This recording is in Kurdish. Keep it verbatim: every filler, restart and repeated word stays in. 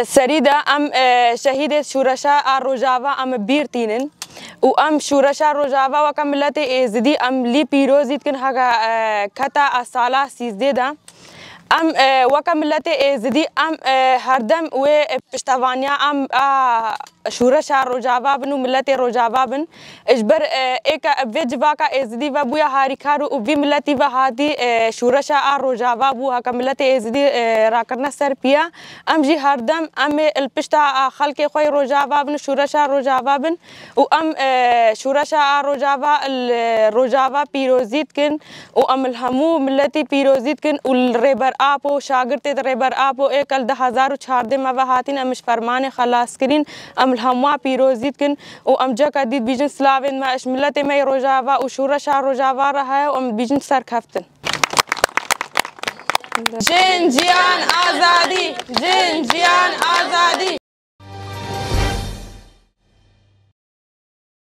Serî de em, e, şehîdê şûreşa a Rojava em bîr tînin û em şûreşa Rojava weke miletê Êzidî em lî pîrozî dikin heke, e, keta a sala sîzdeh de. Em, e, weke miletê Êzidî em, e, herdem wê, e, piştevaniya em a şûreşa Rojava bin û miletê Rojava bin. Ji ber, e, êke vê civaka Êzidî ve bûye harîkar û vî miletî ve hatî, e, şûreşa a Rojava bû, heke miletê Êzidî, e, rakirine ser piya. Em jî herdem em ê li pişta a xelkê xwe yê Rojava bin û şûreşa Rojava bin û em, e, şûreşa a Rojava li Rojava pîrozî dikin û em li hemû miletî pîrozî dikin û li Rêber Apo, şagirtê di Rêber Apo ê ke li du hezar û çardeh me ve hatîn em ji fermanê xelas kirîn, em li hemûa pîrozî dikin û em ceka dî dibîjin silavên me ji miletê me yê Rojava û şûreşa Rojava re heye û em dibîjin serkeftin. Jin, jiyan, azadî! Jin,